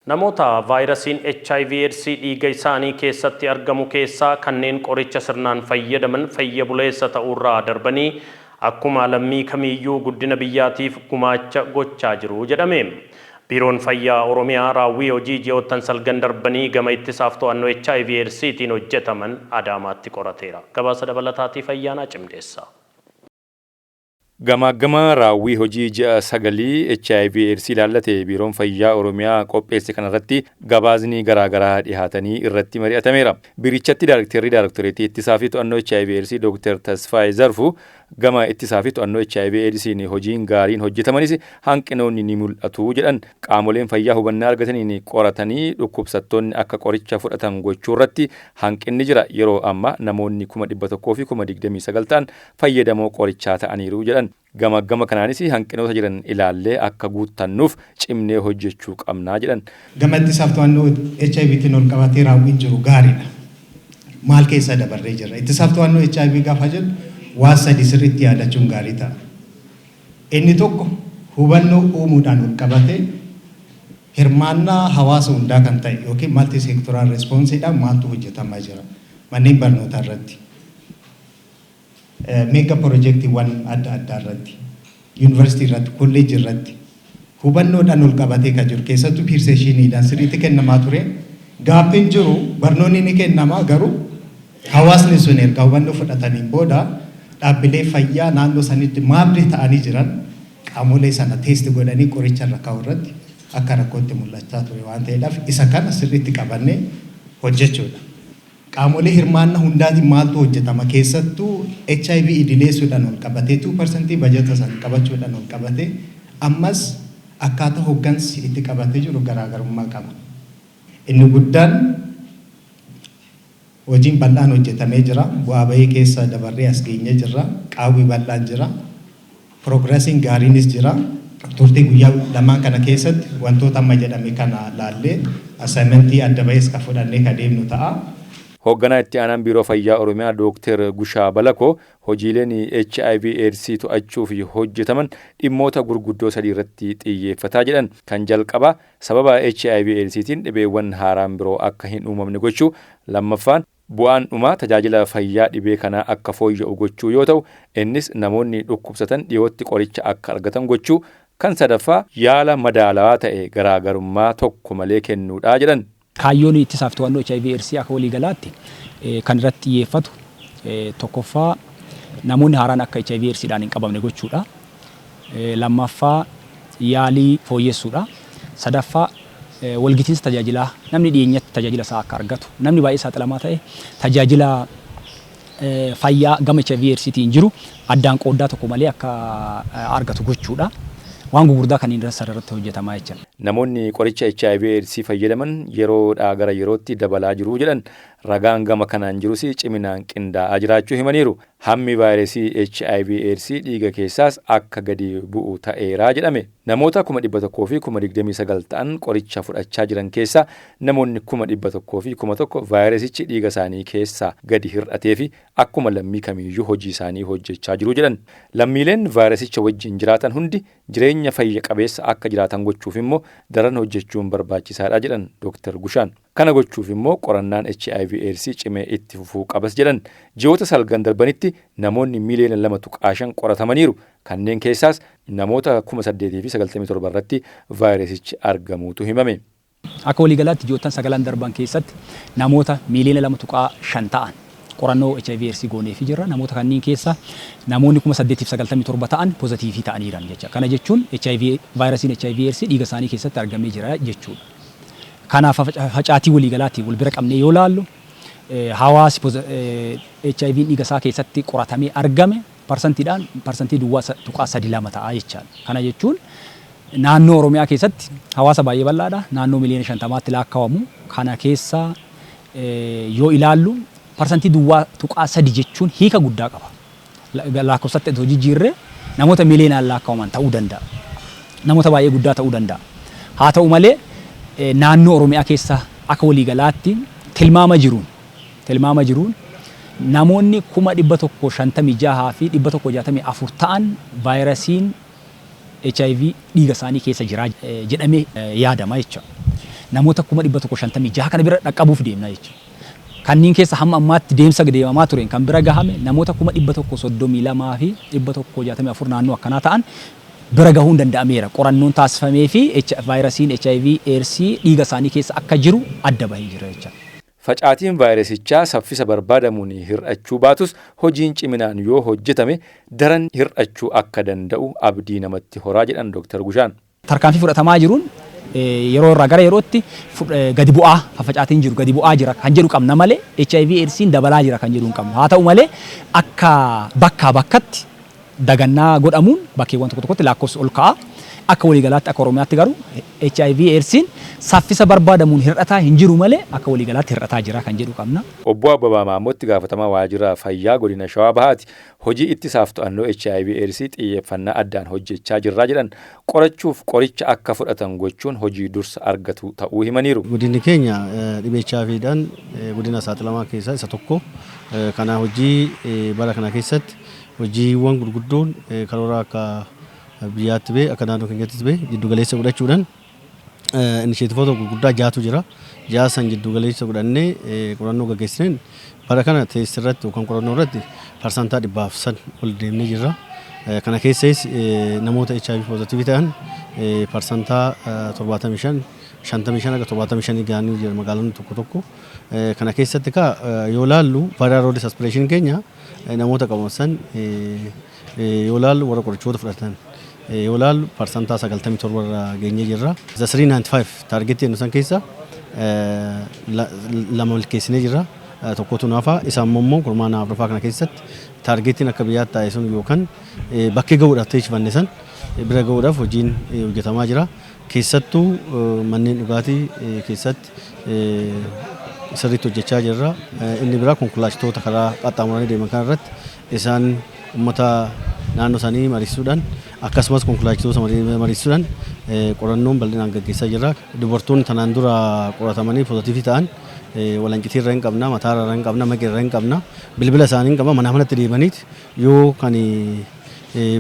Namoota vaayirasiin hiv Eedsii dhiiga isaanii keessatti argamu keessaa kanneen qoricha sirnaan fayyadaman fayya buleessa ta'uurraa darbanii akkuma lammii kamiiyyuu guddina biyyaatiif gumaacha gochaa jiru jedhame. Biiroon Fayyaa Oromiyaa raawwii hojii ji'oottan salgan darbanii gama ittisaaf to'annoo hiv Eedsiitiin hojjetaman Adaamaatti qorateera. Gabaasa dabalataatiif Ayyaanaa Cimdeessa. Gamaaggama raawwii hojii ji'a sagalii HIV Eedsii ilaallate Biiroon Fayyaa Oromiyaa qopheesse kanarratti gabaasni garaagaraa dhihaatanii irratti mari'atameera. Biirichatti Daarektarri Daarektoreetii Ittisaa fi To'annoo HIV Eedsii Dooktar Tasfaayee Zarfuu gama ittisaa fi to'annoo HIV Eedsiin hojiin gaariin hojjetamanis hanqinoonni ni mul'atu jedhan. Qaamoleen fayyaa hubannaa argataniin qoratanii dhukkubsattoonni akka qoricha fudhatan gochuu irratti hanqinni jira. Yeroo ammaa namoonni 100,029 ta'an fayyadamoo qorichaa ta'aniiru jedhan. Gama kanaanis hanqinoota jiran ilaallee akka guuttannuuf cimnee hojjechuu qabnaa jedhan. Gama ittisaaf to'annoo HIVtiin ol qabatee raawwiin jiru gaariidha. Maal keessa dabarree jirra? Ittisaaf to'annoo HIV gaafa jedhu waan sadi sirriitti yaadachuun gaarii ta'a. Inni tokko hubannoo uumuudhaan ol qabatee hirmaannaa hawaasa hundaa kan ta'e yookiin multi sectoral responsiidhaan maaltu hojjetamaa jira manneen barnootaa irratti, mega piroojeektiiwwan adda addaa irratti, yuunivarsiitii irratti, kolleejii irratti hubannoodhaan ol qabatee kan jiru keessattuu peer sessioniidhaan sirriitti kennamaa ture. Gaaffiin jiru barnoonni ni kennama, garuu hawaasni sun erga hubannoo fudhataniin booda dhaabbilee fayyaa naannoo sanitti maabdii ta'anii jiran qaamolee sana test godhanii qoricha irra kaa'u irratti akka rakkootti mul'achaa ture waan ta'eedhaaf isa kana sirriitti qabannee hojjechuudha. Qaamolee hirmaannaa hundaatiin maaltu hojjetama? Keessattuu HIV idileessuudhaan ol qabatee 2% bajata sana qabachuudhaan ol qabatee ammas akkaataa hoggansi itti qabatee jiru garaagarummaa qaba. Inni guddaan hojiin bal'aan hojjetamee jira. Bu'aa bahii keessa dabarree as geenyee jirra. Qaawwi bal'aan jira. Progressiin gaariinis jira. Turtii guyyaa lamaan kana keessatti wantoota amma jedhame kana laallee assignmentii adda bahees kan fudhannee kan deemnu ta'a. Hoogganaa itti aanaan Biiroo Fayyaa Oromiyaa Dooktar Gushaa Balakoo hojiileen HIV AIDS to'achuuf hojjetaman dhimmoota gurguddoo sadii irratti xiyyeeffataa jedhan. Kan jalqabaa sababa HIV AIDStiin dhibeewwan haaraan biroo akka hin uumamne gochuu, lammaffaan bu'aan dhumaa tajaajila fayyaa dhibee kanaa akka fooyya'u gochuu yoo ta'u, innis namoonni dhukkubsatan dhiyootti qoricha akka argatan gochuu, kan sadaffaa yaala madaalawaa ta'e garaagarummaa tokko malee kennuudha jedhan. Kaayyoon ittisaaf to'annoo HIV AIDS akka waliigalaatti kan irratti xiyyeeffatu tokkoffaa namoonni haaraan akka HIV AIDSdhaan hin qabamne gochuudha. Lammaffaa yaalii fooyyessuudha. Sadaffaa walgitiinsa tajaajilaa namni dhiyeenyatti tajaajila isaa akka argatu, namni baay'ee saaxilamaa ta'e tajaajila fayyaa gama HIV AIDStiin jiru addaan qooddaa tokko malee akka argatu gochuudha. Waan gurguddaa kan irratti hojjetamaa jechuudha. Namoonni qoricha HIV AIDS fayyadaman yeroodhaa gara yerootti dabalaa jiru jedhan. Ragaan gama kanaan jirus ciminaan qindaa'aa jiraachuu himaniiru. Hammi vaayirasii HIV AIDS dhiiga keessaas akka gadi bu'u ta'eeraa jedhame. Namoota 129,000 ta'an qoricha fudhachaa jiran keessaa namoonni 101,000 vaayirasichi dhiiga isaanii keessaa gadi hir'atee fi akkuma lammii kamiiyyuu hojii isaanii hojjechaa jiru jedhan. Lammiileen vaayirasicha wajjin jiraatan hundi jireenya fayya qabeessa akka jiraatan gochuuf immoo daran hojjechuun barbaachisaadha jedhan Dr. Gushaan. Kana gochuuf immoo qorannaan HIV AIDS cimee itti fufuu qabas jedhan. Ji'oota salgan darbanitti namoonni miiliyoona 2.5 qoratamaniiru. Kanneen keessaas namoota 8,097 irratti vaayirasichi argamuutu himame. Akka waliigalaatti ji'oottan sagalan darban keessatti namoota miiliyoona 2.5 ta'an qorannoo HIV AIDS gooneefii jirra. Namoota kanneen keessa namoonni 8,097 ta'an pozitiivii ta'aniiran jecha. Kana jechuun HIV vaayirasiin HIV AIDS dhiiga isaanii keessatti argamee jira jechuudha. Kanaaf facaatii waliigalaatiin wal bira qabnee yoo laallu, hawaasi HIV dhiiga isaa keessatti qoratamee argame parsantiidhaan parsantii 0.32 ta'a jechaadha. Kana jechuun naannoo Oromiyaa keessatti hawaasa baay'ee bal'aadha. Naannoo miliyoona 50tti lakkaa'amu. Kana keessa yoo ilaallu parsantii 0.3 jechuun hiika guddaa qaba. Lakkoofsatti otoo jijjiirree namoota miliyoonaan lakkaa'aman ta'uu danda'a. Namoota baay'ee guddaa ta'uu danda'a. Haa ta'u malee, naannoo Oromiyaa keessa akka waliigalaatti tilmaama jiruun namoonni 156,164 ta'an vaayirasiin HIV dhiiga isaanii keessa jira jedhamee yaadama jechuudha. Namoota 156,000 kana bira dhaqqabuuf deemna jechuudha. Kanneen keessa hamma ammaatti deemsa deemamaa tureen kan bira gahame namoota 132,164 naannoo akkanaa ta'an bira gahuun danda'ameera. Qorannoon taasifamee fi vaayirasiin HIV AIDS dhiiga isaanii keessa akka jiru adda bahee jira jechuudha. Facaatiin vaayirasichaa saffisa barbaadamuun hir'achuu baatus, hojiin ciminaan yoo hojjetame daran hir'achuu akka danda'u abdii namatti horaa jedhan Dr. Gushaan. Tarkaanfii fudhatamaa jiruun yeroo irraa gara yerootti gadi bu'aa faffacaatiin jiru gadi bu'aa jira kan jedhu qabna malee, HIV AIDSiin dabalaa jira kan jedhu hin qabnu. Haa ta'u malee, akka bakkaa bakkatti dagannaa godhamuun bakkeewwan tokko tokkotti lakkoofsi ol ka'a. Akka waliigalaatti, akka Oromiyaatti garuu HIV AIDSiin saffisa barbaadamuun hir'ataa hin jiru malee, akka waliigalaatti hir'ataa jira kan jedhu qabna. Obbo Abbabaa Maammotti gaafatamaa waajjira fayyaa godina Shawaa Bahaati. Hojii ittisaaf to'annoo HIV AIDS xiyyeeffannaa addaan hojjechaa jirraa jedhan. Qorachuuf qoricha akka fudhatan gochuun hojii dursa argatu ta'uu himaniiru. Godinni keenya dhibee HIVdhaan godina saaxilamaa keessaa isa tokko. Kana hojii bara kana keessatti hojiiwwan gurguddoon karoora akka biyyaatti ba'e, akka naannoo keenyattis ba'e jiddu galeessa godhachuudhaan initiativeoota gurguddaa jaatu jira. Ja'a san jiddu galeessa godhannee qorannoo gaggeessineen bara kana test irratti yookaan qorannoo irratti 105% ol deemnee jirra. Kana keessas namoota HIV positive ta'an 75%, 55 haga 75 gahanii jira magaalonni tokko tokko. Kana keessatti kaa yoo laallu, viral load suppression keenya namoota qabaman san yoo laallu, warra qorichoota fudhatan yoo laallu, 97% irra geenyee jirra. The 395 target jennu san keessa lama milkeessinee jirra. Tokkotu nafa isa immoo kurmaana afuraffaa kana keessatti targetiin akka biyyaatti taa'e sun yookaan bakkee gahuudhaaf teessifanne san bira gahuudhaaf hojiin hojjetamaa jira. Keessattuu manneen dhugaatii keessatti sirriitti hojjechaa jirra. Inni biraa konkolaachistoota karaa qaxxaamuranii deeman kana irratti isaan uummata naannoo isaanii mariisuudhaan, akkasumas konkolaachistoota mariisuudhaan qorannoon bal'inaan gaggeessaa jirra. Dubartoonni tanaan dura qoratamanii positive ta'an Walancitii irra hin qabna, Mataa irra hin qabna, Maqii irra hin qabna. Bilbila isaanii hin qabna, mana manatti deemaniiti yoo kan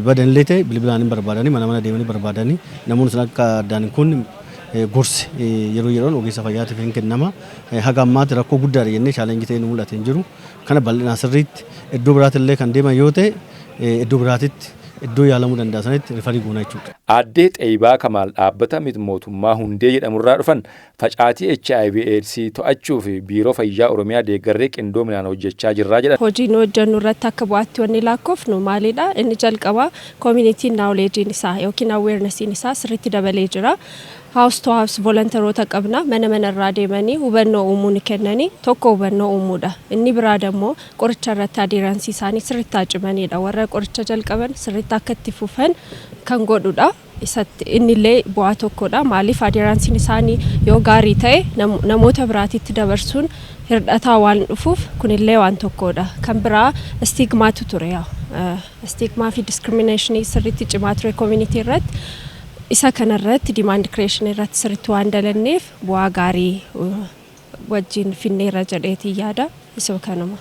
badanillee ta'e bilbilaan hin barbaadanii, mana mana deemanii barbaadanii, namoonni sun akka addaan hin kunne gorsi yeroo yeroon ogeessa fayyaatiif hin kennama. Haga ammaatti rakkoo guddaadha jennee challenge ta'ee nu mul'ate hin jiru. Kana bal'inaan sirriitti iddoo biraatti kan deeman yoo ta'e, iddoo biraatitti iddoo yaalamuu danda'a sanitti refer goona jechuudha. Aaddee Xeeyibaa Kamaal dhaabbata miti mootummaa Hundee jedhamurraa dhufan. Facaatii HIV AIDS to'achuu fi Biiroo Fayyaa Oromiyaa deeggarree qindoominaan hojjechaa jirraa jedhan. Hojii nu hojjennu irratti akka bu'aatti wanni lakkoofnu maalidha? Inni jalqabaa communityn knowledgeiin isaa yookiin awarenessiin isaa sirriitti dabalee jira. House to house volunteeroota qabna, mana manarraa deemanii hubannoo uumuu ni kennanii. Tokko hubannoo uumuudha. Inni biraa dammoo qoricha irratti adherence isaanii sirriitti hacimanidha. Warra qoricha jalqaban sirriitti akka itti fufan kan godhudha. Isatti innillee bu'aa tokkodha. Maaliif, adherenceiin isaanii yoo gaarii ta'e namoota biraatitti dabarsuun hir'ataa waan dhufuuf, kunillee waan tokkodha. Kan biraa stigmaatu ture yaa. Stigma fi discrimination sirriitti cimaa ture community irratti. Isa kanarratti demand creation irratti sirriitti waan dalanneef bu'aa gaarii wajjin finneerra jedheetii yaada, isa kanuma.